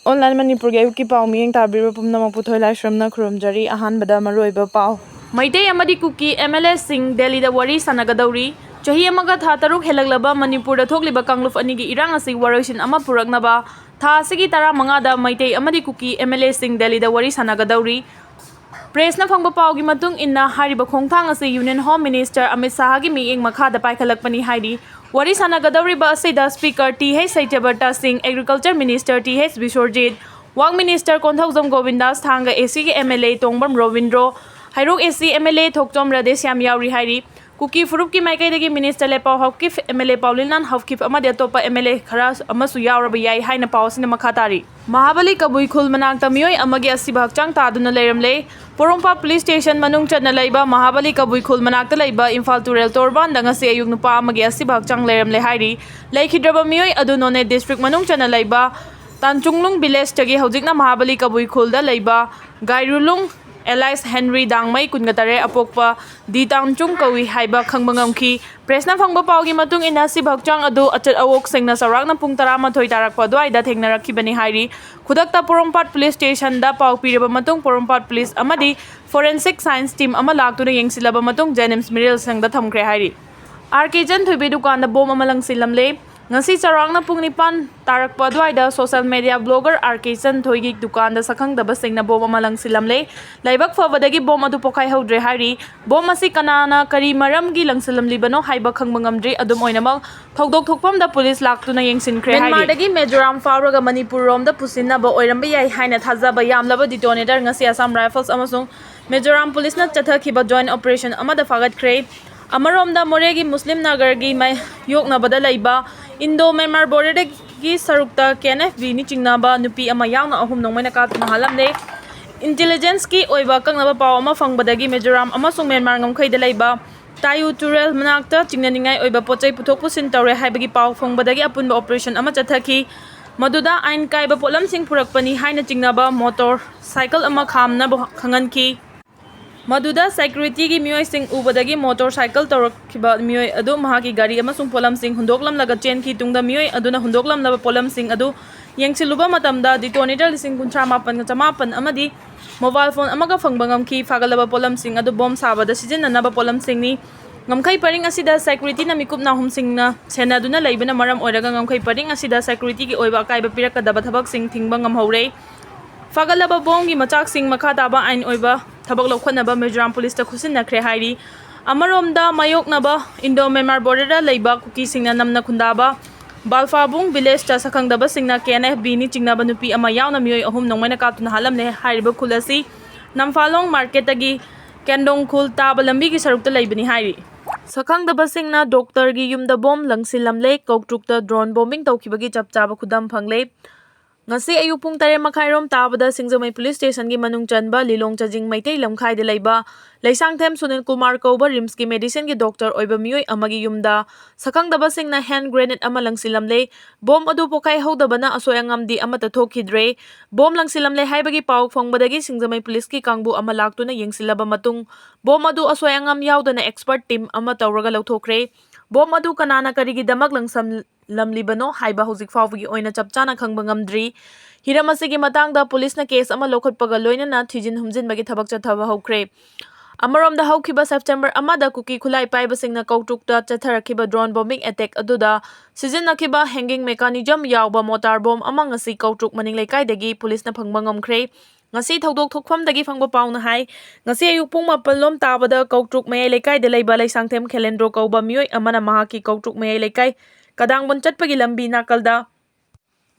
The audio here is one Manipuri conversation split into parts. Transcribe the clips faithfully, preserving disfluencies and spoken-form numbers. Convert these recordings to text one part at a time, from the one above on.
ꯑꯣꯟꯂꯥꯏꯟ ꯃꯅꯤꯄꯨꯔꯒꯤ ꯑꯌꯨꯛꯀꯤ ꯄꯥꯎ ꯃꯤꯠꯌꯦꯡ ꯇꯥꯕꯤꯔꯤꯕ ꯄꯨꯝꯅꯃꯛꯄꯨ ꯊꯣꯏꯂꯥꯏꯁ꯭ꯔꯝꯅ ꯈꯨꯔꯨꯝꯖꯔꯤ꯫ ꯑꯍꯥꯟꯕꯗ ꯃꯔꯨꯑꯣꯏꯕ ꯄꯥꯎ꯫ ꯃꯩꯇꯩ ꯑꯃꯗꯤ ꯀꯨꯀꯤ ꯑꯦꯝ ꯑꯦꯜ ꯑꯦꯁꯤꯡ ꯗꯦꯜꯂꯤꯗ ꯋꯥꯔꯤ ꯁꯥꯟꯅꯒꯗꯧꯔꯤ꯫ ꯆꯍꯤ ꯑꯃꯒ ꯊꯥ ꯇꯔꯨꯛ ꯍꯦꯜꯂꯛꯂꯕ ꯃꯅꯤꯄꯨꯔꯗ ꯊꯣꯛꯂꯤꯕ ꯀꯥꯡꯂꯨꯞ ꯑꯅꯤꯒꯤ ꯏꯔꯥꯡ ꯑꯁꯤ ꯋꯥꯔꯣꯏꯁꯤꯟ ꯑꯃ ꯄꯨꯔꯛꯅꯕ ꯊꯥ ꯑꯁꯤꯒꯤ ꯇꯔꯥꯃꯉꯥꯗ ꯃꯩꯇꯩ ꯑꯃꯗꯤ ꯀꯨꯀꯤ ꯑꯦꯝ ꯑꯦꯜ ꯑꯦꯁꯤꯡ ꯗꯦꯜꯂꯤꯗ ꯋꯥꯔꯤ ꯁꯥꯟꯅꯒꯗꯧꯔꯤ꯫ ꯄ꯭ꯔꯦꯁꯅ ꯐꯪꯕ ꯄꯥꯎꯒꯤ ꯃꯇꯨꯡ ꯏꯟꯅ, ꯍꯥꯏꯔꯤꯕ ꯈꯣꯡꯊꯥꯡ ꯑꯁꯤ ꯌꯨꯅꯤꯌꯟ ꯍꯣꯝ ꯃꯤꯅꯤꯁꯇꯔ ꯑꯃꯤꯠ ꯁꯥꯍꯒꯤ ꯃꯤꯠꯌꯦꯡ ꯃꯈꯥꯗ ꯄꯥꯏꯈꯠꯂꯛꯄꯅꯤ ꯍꯥꯏꯔꯤ꯫ ꯋꯥꯔꯤ ꯁꯥꯟꯅꯒꯗꯧꯔꯤꯕ ꯑꯁꯤꯗ ꯁ꯭ꯄꯤꯀꯔ ꯇꯤ ꯍꯩꯆ ꯁꯇ꯭ꯌꯕ꯭ꯔꯇꯥ ꯁꯤꯡ, ꯑꯦꯒ꯭ꯔꯤꯀꯜꯆꯔ ꯃꯤꯅꯤꯁꯇꯔ ꯇꯤ ꯍꯩꯆ ꯕꯤꯁ꯭ꯋꯔꯖꯤꯠ, ꯋꯥꯛ ꯃꯤꯅꯤꯁꯇꯔ ꯀꯣꯟꯊꯧꯖꯝ ꯒꯣꯕꯤꯟꯗꯥꯁ, ꯊꯥꯡꯒ ꯑꯦ ꯁꯤꯒꯤ ꯑꯦꯝ ꯑꯦꯜ ꯑꯦ ꯇꯣꯡꯕ꯭ꯔꯝ ꯔꯣꯕꯤꯟꯗ꯭ꯔꯣ, ꯍꯩꯔꯣꯛ ꯑꯦ ꯁꯤ ꯑꯦꯝ ꯑꯦꯜ ꯑꯦ ꯊꯣꯛꯆꯣꯝ ꯔꯥꯙꯦꯁ꯭ꯌꯥꯝ ꯌꯥꯎꯔꯤ ꯍꯥꯏꯔꯤ꯫ ꯀꯨꯀꯤ ꯐꯨꯔꯨꯞꯀꯤ ꯃꯥꯏꯀꯩꯗꯒꯤ minister ꯂꯦꯄꯥꯎ Haokip, M L A ꯄꯥꯎꯂꯤꯅꯥꯟ Haokip ꯑꯃꯗꯤ ꯑꯇꯣꯞꯄ ꯑꯦꯝ ꯑꯦꯜ ꯑꯦ ꯈꯔ ꯑꯃꯁꯨ ꯌꯥꯎꯔꯕ ꯌꯥꯏ ꯍꯥꯏꯅ ꯄꯥꯎ ꯑꯁꯤꯅ ꯃꯈꯥ ꯇꯥꯔꯤ꯫ ꯃꯍꯥꯕꯂꯤ ꯀꯕꯨꯏ ꯈꯨꯜ ꯃꯅꯥꯛꯇ ꯃꯤꯑꯣꯏ ꯑꯃꯒꯤ ꯑꯁꯤꯕ ꯍꯛꯆꯥꯡ ꯇꯥꯗꯨꯅ ꯂꯩꯔꯝꯂꯦ꯫ ꯄꯣꯔꯣꯝꯄꯥꯠ ꯄꯨꯂꯤꯁ ꯁ꯭ꯇꯦꯁꯟ ꯃꯅꯨꯡ ꯆꯟꯅ ꯂꯩꯕ ꯃꯍꯥꯕꯂꯤ ꯀꯕꯨꯏ ꯈꯨꯜ ꯃꯅꯥꯛꯇ ꯂꯩꯕ ꯏꯝꯐꯥꯜ ꯇꯨꯔꯦꯜ ꯇꯣꯔꯕꯥꯟꯗ ꯉꯁꯤ ꯑꯌꯨꯛ ꯅꯨꯄꯥ ꯑꯃꯒꯤ ꯑꯁꯤꯕ ꯍꯛꯆꯥꯡ ꯂꯩꯔꯝꯂꯦ ꯍꯥꯏꯔꯤ꯫ ꯂꯩꯈꯤꯗ꯭ꯔꯕ ꯃꯤꯑꯣꯏ ꯑꯗꯨ ꯅꯣꯅꯦ ꯗꯤꯁꯇ꯭ꯔꯤꯛ ꯃꯅꯨꯡ ꯆꯟꯅ ꯂꯩꯕ ꯇꯥꯟꯆꯨꯡꯂꯨꯡ ꯚꯤꯂꯦꯖꯇꯒꯤ ꯍꯧꯖꯤꯛꯅ ꯃꯍꯥꯕꯂꯤ ꯀꯕꯨꯏ ꯈꯨꯜꯗ ꯂꯩꯕ ꯒꯥꯏꯔꯨꯂꯨꯡ ꯑꯦꯂꯥꯏꯁ ꯍꯦꯟꯔꯤ ꯗꯥꯡꯃꯩ, ꯀꯨꯟꯒ ꯇꯔꯦꯠ, ꯑꯄꯣꯛꯄ ꯗꯤ ꯇꯥꯡꯆꯨꯡ ꯀꯧꯏ ꯍꯥꯏꯕ ꯈꯪꯕ ꯉꯝꯈꯤ꯫ ꯄ꯭ꯔꯦꯁꯅ ꯐꯪꯕ ꯄꯥꯎꯒꯤ ꯃꯇꯨꯡ ꯏꯟꯅ, ꯑꯁꯤꯕ ꯍꯛꯆꯥꯡ ꯑꯗꯨ ꯑꯆꯠ ꯑꯋꯣꯛꯁꯤꯡꯅ ꯆꯥꯎꯔꯥꯛꯅ ꯄꯨꯡ ꯇꯔꯥꯃꯥꯊꯣꯏ ꯇꯥꯔꯛꯄ ꯑꯗꯨꯋꯥꯏꯗ ꯊꯦꯡꯅꯔꯛꯈꯤꯕꯅꯤ ꯍꯥꯏꯔꯤ꯫ ꯈꯨꯗꯛꯇ ꯄꯣꯔꯣꯝꯄꯥꯠ ꯄꯨꯂꯤꯁ ꯁ꯭ꯇꯦꯁꯟꯗ ꯄꯥꯎ ꯄꯤꯔꯕ ꯃꯇꯨꯡ, ꯄꯣꯔꯣꯝꯄꯥꯠ ꯄꯨꯂꯤꯁ ꯑꯃꯗꯤ ꯐꯣꯔꯦꯟꯁꯤꯛ ꯁꯥꯏꯟꯁ ꯇꯤꯝ ꯑꯃ ꯂꯥꯛꯇꯨꯅ ꯌꯦꯡꯁꯤꯜꯂꯕ ꯃꯇꯨꯡ, ꯖꯦꯅꯤꯝꯁ ꯃꯤꯔꯦꯜꯁꯪꯗ ꯊꯝꯈ꯭ꯔꯦ ꯍꯥꯏꯔꯤ꯫ ꯑꯥꯔ ꯀꯦ ꯆꯟꯊꯣꯏꯕꯤ ꯗꯨꯀꯥꯟꯗ ꯕꯣꯝ ꯑꯃ ꯂꯪꯁꯤꯜꯂꯝꯂꯦ꯫ ꯉꯁꯤ ꯆꯥꯎꯔꯥꯛꯅ ꯄꯨꯡ ꯅꯤꯄꯥꯟ ꯇꯥꯔꯛꯄ ꯑꯗꯨꯋꯥꯏꯗ ꯁꯣꯁꯦꯜ ꯃꯦꯗꯤꯌꯥ ꯕ꯭ꯂꯣꯒꯔ ꯑꯥꯔ ꯀꯦ ꯆꯟꯊꯣꯏꯒꯤ ꯗꯨꯀꯥꯟꯗ ꯁꯛꯈꯪꯗꯕꯁꯤꯡꯅ ꯕꯣꯝ ꯑꯃ ꯂꯪꯁꯤꯜꯂꯝꯂꯦ꯫ ꯂꯥꯏꯕꯛ ꯐꯕꯗꯒꯤ ꯕꯣꯝ ꯑꯗꯨ ꯄꯣꯈꯥꯏꯍꯧꯗ꯭ꯔꯦ ꯍꯥꯏꯔꯤ꯫ ꯕꯣꯝ ꯑꯁꯤ ꯀꯅꯥꯅ ꯀꯔꯤ ꯃꯔꯝꯒꯤ ꯂꯪꯁꯤꯜꯂꯝꯂꯤꯕꯅꯣ ꯍꯥꯏꯕ ꯈꯪꯕ ꯉꯝꯗ꯭ꯔꯤ꯫ ꯑꯗꯨꯝ ꯑꯣꯏꯅꯃꯛ, ꯊꯧꯗꯣꯛ ꯊꯣꯛꯐꯝꯗ ꯄꯨꯂꯤꯁ ꯂꯥꯛꯇꯨꯅ ꯌꯦꯡꯁꯤꯟꯈ꯭ꯔꯦ ꯍꯥꯏꯔꯤ꯫ ꯃ꯭ꯌꯥꯟꯃꯥꯔꯗꯒꯤ ꯃꯤꯖꯣꯔꯥꯝ ꯐꯥꯎꯔꯒ ꯃꯅꯤꯄꯨꯔ ꯔꯣꯝꯗ ꯄꯨꯁꯤꯟꯅꯕ ꯑꯣꯏꯔꯝꯕ ꯌꯥꯏ ꯍꯥꯏꯅ ꯊꯥꯖꯕ ꯌꯥꯝꯂꯕ ꯗꯤꯇꯣꯅꯦꯇꯔ ꯉꯁꯤ ꯑꯁꯥꯝ ꯔꯥꯏꯐꯜꯁ ꯑꯃꯁꯨꯡ ꯃꯤꯖꯣꯔꯥꯝ ꯄꯨꯂꯤꯁꯅ ꯆꯠꯊꯈꯤꯕ ꯖꯣꯏꯟ ꯑꯣꯄꯔꯦꯁꯟ ꯑꯃꯗ ꯐꯥꯒꯠꯈ꯭ꯔꯦ꯫ ꯑꯃꯔꯣꯝꯗ, ꯃꯣꯔꯦꯒꯤ ꯃꯨꯁꯂꯤꯝ ꯅꯥꯒꯔꯒꯤ ꯃꯥꯌꯣꯛꯅꯕꯗ ꯂꯩꯕ ꯏꯟꯗꯣ ꯃ꯭ꯌꯥꯟꯃꯥꯔ ꯕꯣꯔꯗꯔꯒꯤ ꯁꯔꯨꯛꯇ ꯀꯦ ꯑꯦꯟ ꯑꯦꯐ ꯕꯤꯅꯤ ꯆꯤꯡꯅꯕ ꯅꯨꯄꯤ ꯑꯃ ꯌꯥꯎꯅ ꯑꯍꯨꯝ ꯅꯣꯡꯃꯩꯅ ꯀꯥꯞꯇꯨꯅ ꯍꯥꯠꯂꯝꯂꯦ꯫ ꯏꯟꯇꯦꯂꯤꯖꯦꯟꯁꯀꯤ ꯑꯣꯏꯕ ꯑꯀꯛꯅꯕ ꯄꯥꯎ ꯑꯃ ꯐꯪꯕꯗꯒꯤ ꯃꯤꯖꯣꯔꯥꯝ ꯑꯃꯁꯨꯡ ꯃ꯭ꯌꯥꯟꯃꯥꯔ ꯉꯝꯈꯩꯗ ꯂꯩꯕ ꯇꯥꯌꯨ ꯇꯨꯔꯦꯜ ꯃꯅꯥꯛꯇ ꯆꯤꯡꯅꯅꯤꯡꯉꯥꯏ ꯑꯣꯏꯕ ꯄꯣꯠ ꯆꯩ ꯄꯨꯊꯣꯛ ꯄꯨꯁꯤꯟ ꯇꯧꯔꯦ ꯍꯥꯏꯕꯒꯤ ꯄꯥꯎ ꯐꯪꯕꯗꯒꯤ ꯑꯄꯨꯟꯕ ꯑꯣꯄꯔꯦꯁꯟ ꯑꯃ ꯆꯠꯊꯈꯤ꯫ ꯃꯗꯨꯗ ꯑꯥꯏꯟ ꯀꯥꯏꯕ ꯄꯣꯠꯂꯝꯁꯤꯡ ꯄꯨꯔꯛꯄꯅꯤ ꯍꯥꯏꯅ ꯆꯤꯡꯅꯕ ꯃꯣꯇꯣꯔ ꯁꯥꯏꯀꯜ ꯑꯃ ꯈꯥꯝꯅꯕ ꯈꯪꯍꯟꯈꯤ꯫ ꯃꯗꯨꯗ ꯁꯦꯀ꯭ꯌꯨꯔꯤꯇꯤꯒꯤ ꯃꯤꯑꯣꯏꯁꯤꯡ ꯎꯕꯗꯒꯤ ꯃꯣꯇꯣꯔ ꯁꯥꯏꯀꯜ ꯇꯧꯔꯛꯈꯤꯕ ꯃꯤꯑꯣꯏ ꯑꯗꯨ ꯃꯍꯥꯛꯀꯤ ꯒꯥꯔꯤ ꯑꯃꯁꯨꯡ ꯄꯣꯠꯂꯝꯁꯤꯡ ꯍꯨꯟꯗꯣꯛꯂꯝꯂꯒ ꯆꯦꯟꯈꯤ꯫ ꯇꯨꯡꯗ ꯃꯤꯑꯣꯏ ꯑꯗꯨꯅ ꯍꯨꯟꯗꯣꯛꯂꯝꯂꯕ ꯄꯣꯠꯂꯝꯁꯤꯡ ꯑꯗꯨ ꯌꯦꯡꯁꯤꯜꯂꯨꯕ ꯃꯇꯝꯗ ꯗꯤꯇꯣꯅꯦꯇꯔ ꯂꯤꯁꯤꯡ ꯀꯨꯟꯊ꯭ꯔꯥ ꯃꯥꯄꯟꯒ ꯆꯃꯥꯄꯟ ꯑꯃꯗꯤ ꯃꯣꯕꯥꯏꯜ ꯐꯣꯟ ꯑꯃꯒ ꯐꯪꯕ ꯉꯝꯈꯤ꯫ ꯐꯥꯒꯠꯂꯕ ꯄꯣꯠꯂꯝꯁꯤꯡ ꯑꯗꯨ ꯕꯣꯝ ꯁꯥꯕꯗ ꯁꯤꯖꯤꯟꯅꯅꯕ ꯄꯣꯠꯂꯝꯁꯤꯡꯅꯤ꯫ ꯉꯝꯈꯩ ꯄꯔꯤꯡ ꯑꯁꯤꯗ ꯁꯦꯀ꯭ꯌꯨꯔꯤꯇꯤꯅ ꯃꯤꯀꯨꯞ ꯅꯥꯍꯨꯝꯁꯤꯡꯅ ꯁꯦꯟꯅꯗꯨꯅ ꯂꯩꯕꯅ ꯃꯔꯝ ꯑꯣꯏꯔꯒ ꯉꯝꯈꯩ ꯄꯔꯤꯡ ꯑꯁꯤꯗ ꯁꯦꯀ꯭ꯌꯨꯔꯤꯇꯤꯒꯤ ꯑꯣꯏꯕ ꯑꯀꯥꯏꯕ ꯄꯤꯔꯛꯀꯗꯕ ꯊꯕꯛꯁꯤꯡ ꯊꯤꯡꯕ ꯉꯝꯍꯧꯔꯦ꯫ ꯐꯥꯒꯠꯂꯕ ꯕꯣꯝꯒꯤ ꯃꯆꯥꯛꯁꯤꯡ ꯃꯈꯥ ꯇꯥꯕ ꯑꯥꯏꯟ ꯑꯣꯏꯕ ꯊꯕꯛ ꯂꯧꯈꯠꯅꯕ ꯃꯤꯖꯣꯔꯥꯝ ꯄꯨꯂꯤꯁꯇ ꯈꯨꯠꯁꯤꯟꯅꯈ꯭ꯔꯦ ꯍꯥꯏꯔꯤ꯫ ꯑꯃꯔꯣꯝꯗ, ꯃꯥꯌꯣꯛꯅꯕ ꯏꯟꯗꯣ ꯃ꯭ꯌꯥꯟꯃꯥꯔ ꯕꯣꯔꯗꯔꯗ ꯂꯩꯕ ꯀꯨꯀꯤꯁꯤꯡꯅ ꯅꯝꯅ ꯈꯨꯟꯗꯥꯕ ꯕꯥꯜꯐꯥꯕꯨꯡ ꯚꯤꯂꯦꯖꯇ ꯁꯛꯈꯪꯗꯕꯁꯤꯡꯅ ꯀꯦ ꯑꯦꯟ ꯑꯦꯐ ꯕꯤꯅꯤ ꯆꯤꯡꯅꯕ ꯅꯨꯄꯤ ꯑꯃ ꯌꯥꯎꯅ ꯃꯤꯑꯣꯏ ꯑꯍꯨꯝ ꯅꯣꯡꯃꯩꯅ ꯀꯥꯞꯇꯨꯅ ꯍꯥꯠꯂꯝꯂꯦ꯫ ꯍꯥꯏꯔꯤꯕ ꯈꯨꯜ ꯑꯁꯤ ꯅꯝꯐꯥꯂꯣꯡ ꯃꯥꯔꯀꯦꯠꯇꯒꯤ ꯀꯦꯟꯗꯣꯡ ꯈꯨꯜ ꯇꯥꯕ ꯂꯝꯕꯤꯒꯤ ꯁꯔꯨꯛꯇ ꯂꯩꯕꯅꯤ ꯍꯥꯏꯔꯤ꯫ ꯁꯛꯈꯪꯗꯕꯁꯤꯡꯅ ꯗꯣꯛꯇꯔꯒꯤ ꯌꯨꯝꯗ ꯕꯣꯝ ꯂꯪꯁꯤꯜꯂꯝꯂꯦ꯫ ꯀꯧꯇ꯭ꯔꯨꯛꯇ ꯗ꯭ꯔꯣꯟ ꯕꯣꯝꯕꯤꯡ ꯇꯧꯈꯤꯕꯒꯤ ꯆꯞ ꯆꯥꯕ ꯈꯨꯗꯝ ꯐꯪꯂꯦ꯫ ꯉꯁꯤ ꯑꯌꯨꯛ ꯄꯨꯡ ꯇꯔꯦꯠ ꯃꯈꯥꯏꯔꯣꯝ ꯇꯥꯕꯗ ꯁꯤꯡꯖꯃꯩ ꯄꯨꯂꯤꯁ ꯁ꯭ꯇꯦꯁꯟꯒꯤ ꯃꯅꯨꯡ ꯆꯟꯕ ꯂꯤꯂꯣꯡ ꯆꯖꯤꯡ ꯃꯩꯇꯩ ꯂꯝꯈꯥꯏꯗ ꯂꯩꯕ ꯂꯩꯁꯥꯡꯊꯦꯝ ꯁꯨꯅꯤꯜ ꯀꯨꯃꯥꯔ ꯀꯧꯕ ꯔꯤꯝꯁꯀꯤ ꯃꯦꯗꯤꯁꯤꯟꯒꯤ ꯗꯣꯛꯇꯔ ꯑꯣꯏꯕ ꯃꯤꯑꯣꯏ ꯑꯃꯒꯤ ꯌꯨꯝꯗ ꯁꯛꯈꯪꯗꯕꯁꯤꯡꯅ ꯍꯦꯟ ꯒ꯭ꯔꯦꯅꯦꯗ ꯑꯃ ꯂꯪꯁꯤꯜꯂꯝꯂꯦ꯫ ꯕꯣꯝ ꯑꯗꯨ ꯄꯣꯈꯥꯏꯍꯧꯗꯕꯅ ꯑꯁꯣꯏ ꯑꯉꯥꯝꯗꯤ ꯑꯃꯠꯇ ꯊꯣꯛꯈꯤꯗ꯭ꯔꯦ꯫ ꯕꯣꯝ ꯂꯪꯁꯤꯜꯂꯝꯂꯦ ꯍꯥꯏꯕꯒꯤ ꯄꯥꯎ ꯐꯪꯕꯗꯒꯤ ꯁꯤꯡꯖꯃꯩ ꯄꯨꯂꯤꯁꯀꯤ ꯀꯥꯡꯕꯨ ꯑꯃ ꯂꯥꯛꯇꯨꯅ ꯌꯦꯡꯁꯤꯜꯂꯕ ꯃꯇꯨꯡ ꯕꯣꯝ ꯑꯗꯨ ꯑꯁꯣꯏ ꯑꯉꯥꯝ ꯌꯥꯎꯗꯅ ꯑꯦꯛꯁꯄꯔꯠ ꯇꯤꯝ ꯑꯃ ꯇꯧꯔꯒ ꯂꯧꯊꯣꯛꯈ꯭ꯔꯦ꯫ ꯕꯣꯝ ꯑꯗꯨ ꯀꯅꯥꯅ ꯀꯔꯤꯒꯤꯗꯃꯛ ꯂꯪꯁꯝꯂꯝꯂꯤꯕꯅꯣ ꯍꯥꯏꯕ ꯍꯧꯖꯤꯛ ꯐꯥꯎꯕꯒꯤ ꯑꯣꯏꯅ ꯆꯞ ꯆꯥꯅ ꯈꯪꯕ ꯉꯝꯗ꯭ꯔꯤ꯫ ꯍꯤꯔꯝ ꯑꯁꯤꯒꯤ ꯃꯇꯥꯡꯗ ꯄꯨꯂꯤꯁꯅ ꯀꯦꯁ ꯑꯃ ꯂꯧꯈꯠꯄꯒ ꯂꯣꯏꯅꯅ ꯊꯤꯖꯤꯟ ꯍꯨꯝꯖꯤꯟꯕꯒꯤ ꯊꯕꯛ ꯆꯠꯊꯕ ꯍꯧꯈ꯭ꯔꯦ꯫ ꯑꯃꯔꯣꯝꯗ, ꯍꯧꯈꯤꯕ ꯁꯦꯞꯇꯦꯝꯕꯔ ꯑꯃꯗ ꯀꯨꯀꯤ ꯈꯨꯠꯂꯥꯏ ꯄꯥꯏꯕꯁꯤꯡꯅ ꯀꯧꯇ꯭ꯔꯨꯛꯇ ꯆꯠꯊꯔꯛꯈꯤꯕ ꯗ꯭ꯔꯣꯟ ꯕꯣꯝꯕꯤꯡ ꯑꯦꯇꯦꯛ ꯑꯗꯨꯗ ꯁꯤꯖꯤꯟꯅꯈꯤꯕ ꯍꯦꯡꯒꯤꯡ ꯃꯦꯀꯥꯅꯤꯖꯝ ꯌꯥꯎꯕ ꯃꯣꯇꯥꯔ ꯕꯣꯝ ꯑꯃ ꯉꯁꯤ ꯀꯧꯇ꯭ꯔꯨꯛ ꯃꯅꯤꯡ ꯂꯩꯀꯥꯏꯗꯒꯤ ꯄꯨꯂꯤꯁꯅ ꯐꯪꯕ ꯉꯝꯈ꯭ꯔꯦ꯫ ꯉꯁꯤ ꯊꯧꯗꯣꯛ ꯊꯣꯛꯐꯝꯗꯒꯤ ꯐꯪꯕ ꯄꯥꯎꯅ ꯍꯥꯏ, ꯉꯁꯤ ꯑꯌꯨꯛ ꯄꯨꯡ ꯃꯥꯄꯜ ꯂꯣꯝ ꯇꯥꯕꯗ ꯀꯧꯇ꯭ꯔꯨꯛ ꯃꯌꯥꯏ ꯂꯩꯀꯥꯏꯗ ꯂꯩꯕ ꯂꯩꯁꯥꯡꯊꯦꯝ ꯈꯦꯂꯦꯟꯗ꯭ꯔꯣ ꯀꯧꯕ ꯃꯤꯑꯣꯏ ꯑꯃꯅ ꯃꯍꯥꯛꯀꯤ ꯀꯧꯇ꯭ꯔꯨꯛ ꯃꯌꯥꯏ ꯂꯩꯀꯥꯏ ꯀꯗꯥꯡꯕꯟ ꯆꯠꯄꯒꯤ ꯂꯝꯕꯤ ꯅꯥꯀꯜꯗ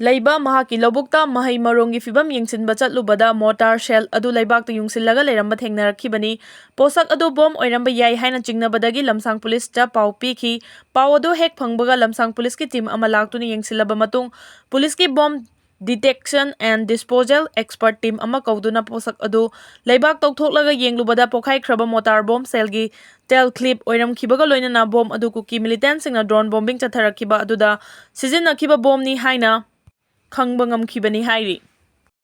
ꯂꯩꯕ ꯃꯍꯥꯛꯀꯤ ꯂꯧꯕꯨꯛꯇ ꯃꯍꯩ ꯃꯔꯣꯡꯒꯤ ꯐꯤꯕꯝ ꯌꯦꯡꯁꯤꯟꯕ ꯆꯠꯂꯨꯕꯗ ꯃꯣꯇꯥꯔ ꯁꯦꯜ ꯑꯗꯨ ꯂꯩꯕꯥꯛꯇ ꯌꯨꯡꯁꯤꯜꯂꯒ ꯂꯩꯔꯝꯕ ꯊꯦꯡꯅꯔꯛꯈꯤꯕꯅꯤ꯫ ꯄꯣꯠꯁꯛ ꯑꯗꯨ ꯕꯣꯝ ꯑꯣꯏꯔꯝꯕ ꯌꯥꯏ ꯍꯥꯏꯅ ꯆꯤꯡꯅꯕꯗꯒꯤ ꯂꯝꯁꯥꯡ ꯄꯨꯂꯤꯁꯇ ꯄꯥꯎ ꯄꯤꯈꯤ꯫ ꯄꯥꯎ ꯑꯗꯨ ꯍꯦꯛ ꯐꯪꯕꯒ ꯂꯝꯁꯥꯡ ꯄꯨꯂꯤꯁꯀꯤ ꯇꯤꯝ ꯑꯃ ꯂꯥꯛꯇꯨꯅ ꯌꯦꯡꯁꯤꯜꯂꯕ ꯃꯇꯨꯡ, ꯄꯨꯂꯤꯁꯀꯤ bomb detection and disposal expert team ꯑꯃ ꯀꯧꯗꯨꯅ ꯄꯣꯠꯁꯛ ꯑꯗꯨ ꯂꯩꯕꯥꯛ ꯇꯧꯊꯣꯛꯂꯒ ꯌꯦꯡꯂꯨꯕꯗ ꯄꯣꯈꯥꯏꯈ꯭ꯔꯕ ꯃꯣꯇꯥꯔ ꯕꯣꯝ ꯁꯦꯜꯒꯤ ꯇꯦꯜ ꯀ꯭ꯂꯤꯞ ꯑꯣꯏꯔꯝꯈꯤꯕꯒ ꯂꯣꯏꯅꯅ ꯕꯣꯝ ꯑꯗꯨ ꯀꯨꯀꯤ ꯃꯤꯂꯤꯇꯦꯟꯁꯤꯡꯅ ꯗ꯭ꯔꯣꯟ ꯕꯣꯝꯕꯤꯡ ꯆꯠꯊꯔꯛꯈꯤꯕ ꯑꯗꯨꯗ ꯁꯤꯖꯤꯟꯅꯈꯤꯕ ꯕꯣꯝꯅꯤ ꯍꯥꯏꯅ ꯈꯪꯕ ꯉꯝꯈꯤꯕꯅꯤ ꯍꯥꯏꯔꯤ꯫